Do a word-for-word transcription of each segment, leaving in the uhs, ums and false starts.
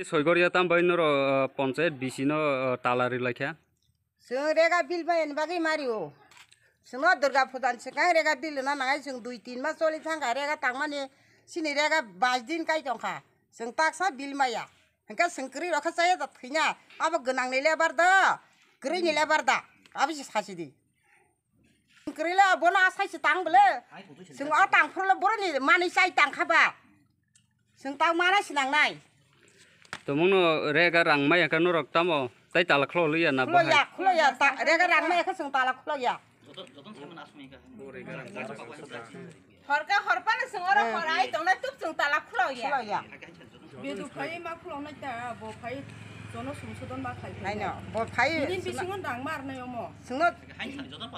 Soigoria tam bai noro, ah, ponchayat B C no, ah, tala ri laikha. Chwng rega bill bai ni bagwi mario. Chwngno Durga Puja ni swkang rega bill na nangai, chwng dui tin mas choli thangkha rega tangmani, chini rega bais din kai tongkha. Chwng taksa bill maya. Hwnkhe chwng kwrwi rokha chaya da thwina. Abo gwnang ni lebar da, kwrwi ni lebar da. Abo se sasi di. Kwrwila bono asai se tang bole. Chwng o tang phuru le boroni manwi chai tang kha ba. Chwng tang mana se nang nai. Tomongno rega rang maya khe norok tamo tai tala khlo liya na bahai? Khlo ya, khlo ya, ta-, rega rang maya khe chwng tala khlo ya. Horka horpano chwng oro hor ai tongnai tuk chwng tala khulok ya. Khulok ya. Bedu phai ma khulok nai ta, bo phai jono sumsudon ma khai phai. Haino, bo phai. Tinin bisingo dang mar nai omo. Chwngno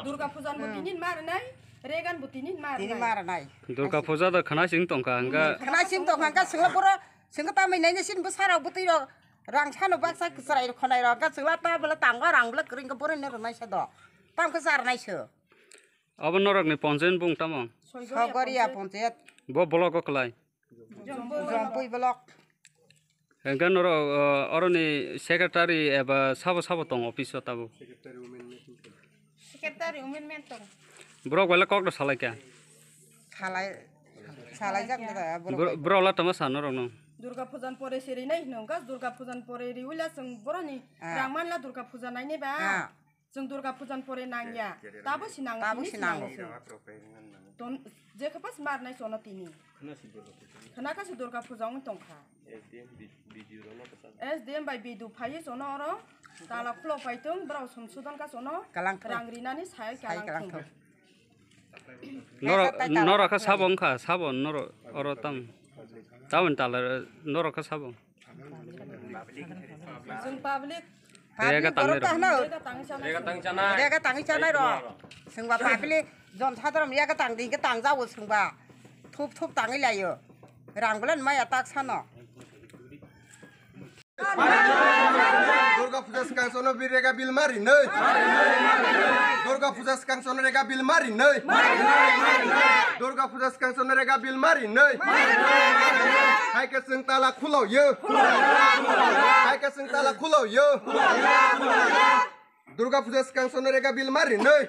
Durga Pujan bo tinin mar nai, Regan bo tinin mar nai. Tinin mar nai. Durga Puja da khana sing tongkha, hwnkha. Khana sing tongkha, hwnkha chwngno pura, chwngno tamai nai sin bwsarok bwtwi rok rang sano baksa kwchwrai rok khonai rok, hwnkha chwngla ta bwla tango rang bwla kwrwi hwnkha boroni rwnai sa do. Tam khe charnai se. Abo norokni ponchayat bung tamo? Sogoria ponchayat. Bo block o kwlai? Jompui block. Hwnkhe norok, uh, oroni secretary eba sabo sabo tong office o tabuk? Secretary women men tong. Borok bai le kok do salai kha? Salai, salai jak da borok. Bor-, borok la tamo sa norok no? Durga Pujan pore se rinai hino, gas Durga Pujan pore riwila chwng boroni rang manla Durga Puja nainai ba. Chwng Durga Pujan pore nangya. Tabo se nango, tini se nango. Ton, je khe pas mar nai chono tini. Khna kha se Durga Puja wng tong kha. S D M bai B D O phaiwi chono oro tala khulok pai tong, borok sumsudon kha chono. Rang rinani sai kalang thung. Norok, norok kha sabo wngkha, sabo norok oro tam. Taboni tala norok kha sabo. Chwng public. Rega tangwi rok. Rega tangwi chanai. Rega tangwi chanai rok. Chwngba public jon sadharon rega tang di, hwnkhe tangjago chwngba. Thup thup tangwi laio. Rang bwlani maya tak sano. Durga Puja swkang sono bi rega bill ma rinwi. Durga Puja swkang sono rega bill ma rinwi. Durga Puja swkang sono rega bill ma rinwi. Hai khe chwng tala khulok yo. Hai khe chwng tala khulok yo. Durga Puja swkang sono rega bill ma rinwi.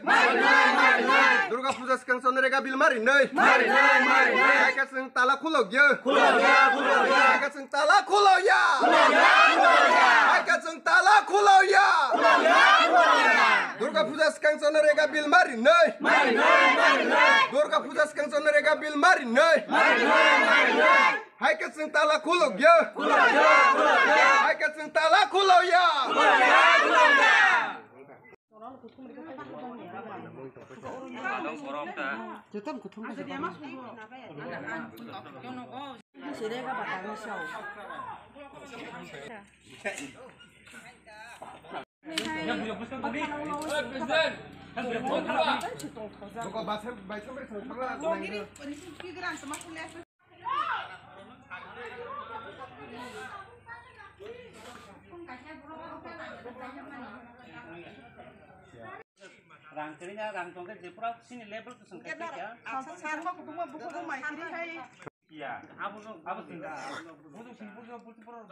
Durga Puja swkang sono rega bill ma rinwi. Hai khe chwng tala khulok yo. Hai khe chwng tala khulok ya. Hai khe chwng tala khulok ya. Durga Puja swkang sono rega bill ma rinwi. Durga Puja swkang sono rega bill ma rinwi. Hai khe chwng tala khulok ya. Hai khe chwng tala khulok ya. Rang kwrwina rang tongkhe je pura sini level kwchwng khai khe. Asa sar ma kutumma bukugo mai kiri hai. Ya, abo no, abo tinda. Budu sini budu budu pura.